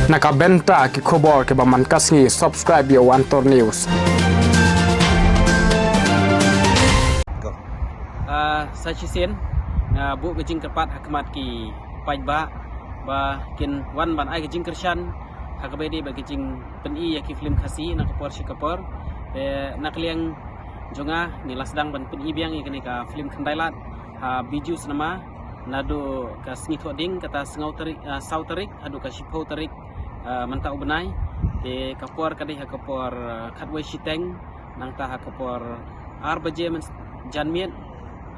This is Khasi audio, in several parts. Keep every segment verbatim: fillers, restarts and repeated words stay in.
Na ka bynta ki khubor kiba man ka sngi, subscribe ïa u Antor News. Ah, sa shisien nga buh ka jingkyrpad ha khmat ki paidbah ba kin wan ban ai ka jingkyrshan ha kaba ïadei bad ka jingpyni ïa ki film Khasi na ka por sha ka por. Te na ka liang jong nga, ngi la sdang ban pyni biang ïa kane ka film Khyndai Lad ha Bijou Cinema naduh ka sngi Thohdieng, kata sngew tarik, ah, saw tarik haduh ka shiphew tarik, ah, mynta u bnai. Te ka por ka dei ha ka por, ah, khatwei shiteng, nangta ha ka por ar baje myn-, janmiet,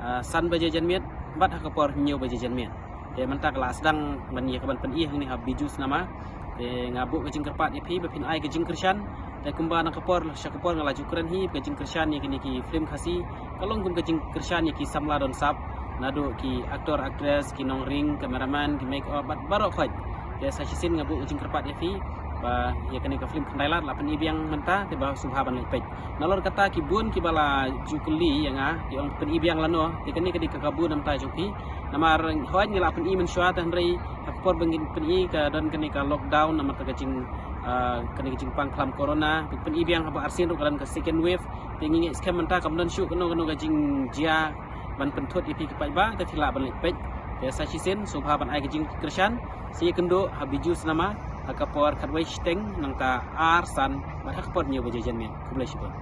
ah, san baje janmiet, bad ha ka por hynñiew baje janmiet. Te mynta ka la sdang ban ïa ka ban pyni hangne ha Bijou Cinema. Te nga buh ka jingkyrpad ïa phi ba phin ai ka jingkyrshan. Te kumba na ka por sha ka por nga la ju kren hi, ka jingkyrshan ïa kine ki film Khasi ka long kum ka jingkyrshan ïa ki samla don sap, naduh ki actor, actress, ki nongring, cameraman, ki make up, bad baroh khoit. Te sa shisien nga buh ka jingkyrpad ïa phi ba ïa kane ka film Khyndai Lad la pyni biang mynta, te ba sngewbha ban leit peit. Nalor kata ki bun kiba la ju kylli ïa nga, ki ong pyni biang lano, te kane ka dei ka kabu na ka bynta jong phi. Namar hooid ngi la pyni mynshuwa, te hynrei ha ka por ba ngin pyni ka don kane ka lockdown, namar ka jing, ah, kane ka jingpang khlam corona, pyni biang haba arsien ruh ka don ka second wave. Te ngi ngeit skhem mynta kam don shuh kano kano ka jingjia ban pynthut ïa phi ki paidbah, te phi lah ban leit peit. Te sa shisien sngewbha ban ai ka jingkyrshan, sa ïakynduh ha Bijou Cinema ha ka por khatwei shiteng, nangta ar, san, bad ha ka por hynñiew baje janmiet. Khublei shibun.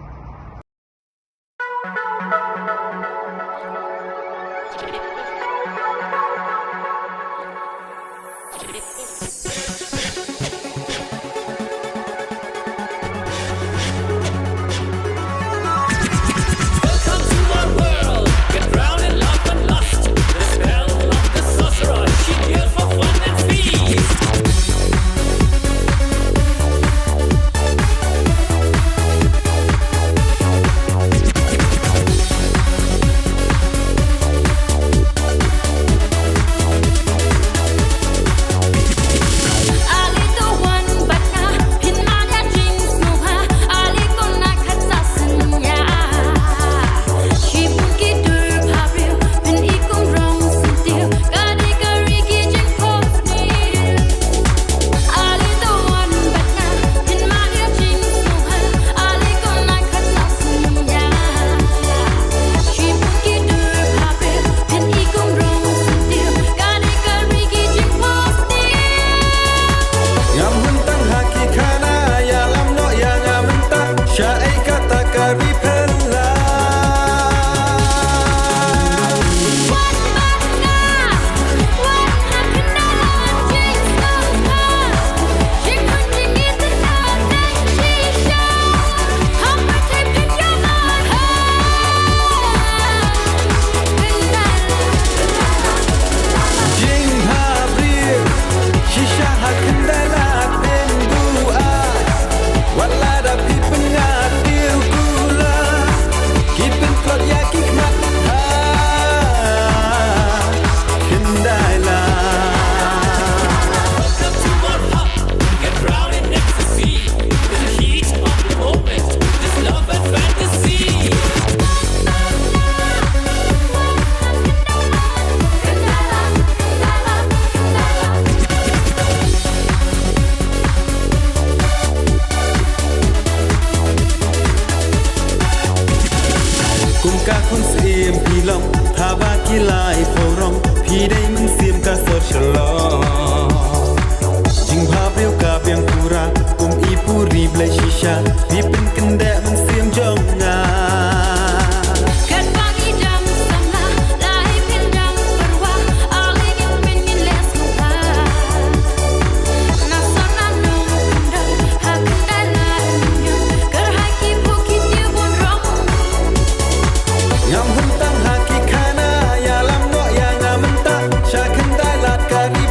Ngam hun tang ha ki khana, ïalam noh ïa nga mynta, sha ai kata ka ri pher la. Jingbhabriew shisha ha Khyndai Lad pynduh ai. Wat la da phi pynngat ïa u kura, ki pyntlot ïa ki khmat ha Khyndai Lad. Kum ka khun syiem phi long, haba ki la ai phew rong, phi dei mynsiem ka sor shalong. Jingbhabriew ka biang pura, kum i puri blei shisha, phi pynkyndeh mynsiem jong nga. Katba ngi dang samla, la i pyndonkam pyrwa, ale ngin pyn ngin leh sngewbha. Na sor na nongkyndong, ha Khyndai Lad ngi kyrhai ki bor ki tiew bun rong. Ngam hun tang ha ki khana, ïalam noh ïa nga mynta, sha Khyndai Lad ka ri